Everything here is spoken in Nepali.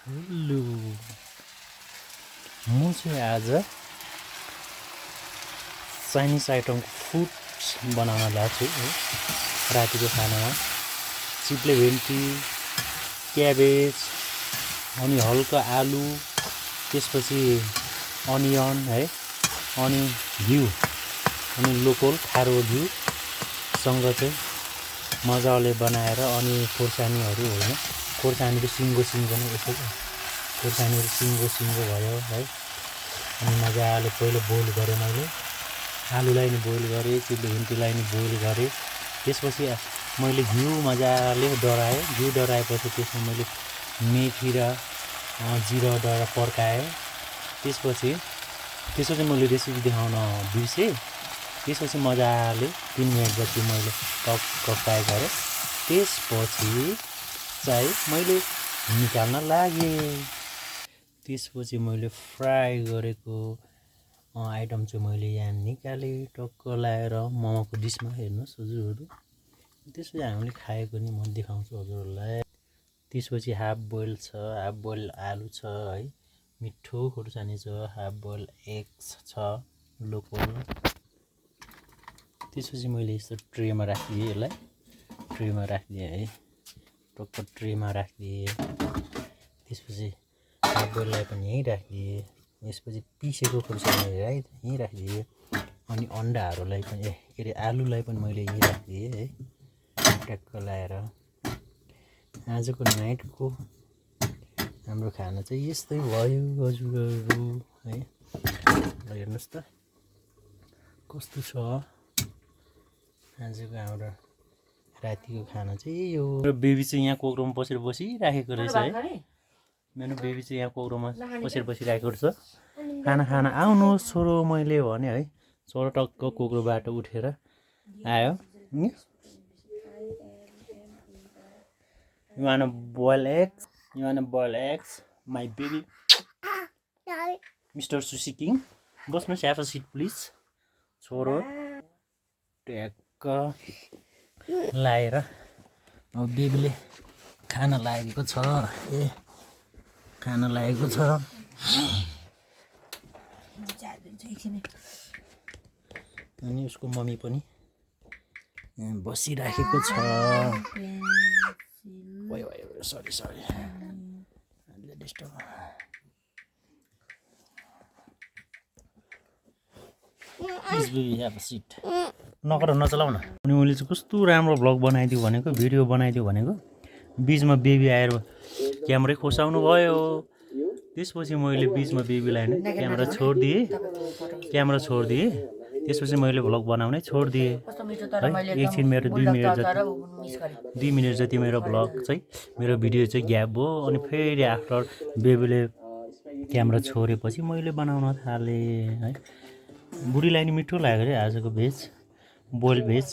हेलो, म चाहिँ आज चाइनिज आइटमको फुड्स बनाउन लाग्छु है। रातिको खानामा चिप्ले भेन्डी, क्याबेज, अनि हल्का आलु, त्यसपछि अनियन है, अनि घिउ, अनि लोकल खारो घिउसँग चाहिँ मजाले बनाएर, अनि खोर्सानीहरू होइन, खोर्सानीहरू सिङ्गो सिङ्गो नै यसो खोर्सानीहरू सिङ्गो सिङ्गो भयो है। अनि मजाले पहिलो बोइल गरेँ मैले, आलुलाई नि बोइल गरेँ, चिप्ले भेन्डीलाई नि बोइल गरेँ। त्यसपछि मैले घिउ मजाले डढाएँ। घिउ डढाएपछि त्यसमा मैले मेथी र जिरा डढा पड्काएँ। त्यसपछि मैले रेसिपी देखाउन बिर्सेँ। त्यसपछि मजाले 3 मिनट जति मैले टक्क फ्राई गरेँ। त्यसपछि चाहिँ मैले निकाल्न लागेँ। त्यसपछि मैले फ्राई गरेको आइटम चाहिँ मैले यहाँ निकालेँ टक्क लाएर मोमोको डिसमा। हेर्नुहोस् हजुरहरू, त्यसपछि हामीले खाएको नि म देखाउँछु हजुरहरूलाई। त्यसपछि हाफ बोइल छ, हाफ बोइल आलु छ है, मिठो खोर्सानी छ, हाफ बोइल एग्स छ लोकल। त्यसपछि मैले यस्तो ट्रेमा राखिदिएँ, यसलाई ट्रेमा राखिदिएँ है, टक्क ट्रेमा राखिदिएँ। त्यसपछि हाफ बोइललाई पनि यहीँ राखिदिएँ। यसपछि पिसेको खोर्सानीलाई यहीँ राखिदिएँ। अनि अन्डाहरूलाई पनि के अरे आलुलाई पनि मैले यहीँ राखिदिएँ है, ट्याक्क लाएर। आजको नाइटको हाम्रो खाना चाहिँ यस्तै भयो हजुरहरू है। हेर्नुहोस् त कस्तो छ आजको हाम्रो रातिको खाना चाहिँ यही हो। मेरो बेबी चाहिँ यहाँ कोक्रोमा बसिराखेको रहेछ है। मेरो बेबी चाहिँ यहाँ कोक्रोमा बसिराखेको रहेछ। खाना आउनुहोस् छोरो मैले भने है। छोरो टक्क कोक्रोबाट उठेर आयो। You wanna boil eggs? You wanna boil eggs? My baby. Mr. Sushi King. बस्नुहोस्, have a seat please. छोरो ट्याक्क लाएर अब बेबीले खाना लागेको छ। खाना लागेको छ। अनि उसको मम्मी पनि बसिराखेको छ। Sorry disturb. Please baby have a seat. नगर नचलाउ न। अनि मैले चाहिँ कस्तो राम्रो भ्लग बनाइदियो भनेको, भिडियो बनाइदियो भनेको, बिचमा बेबी आएर क्यामेरै खोसाउनु भयो। त्यसपछि मैले बिचमा बेबीलाई क्यामेरा छोडिदिएँ। त्यसपछि मैले भ्लग बनाउनै छोडिदिएँ है। एकछिन मेरो 2 मिनट जति मेरो भ्लग चाहिँ मेरो भिडियो चाहिँ ग्याप भयो। अनि फेरि आफ्टर बेबीले क्यामेरा छोडेपछि मैले बनाउन थालेँ है। बुढीलाई नि मिठो लाग्यो अरे आजको भेज, बोइल भेज।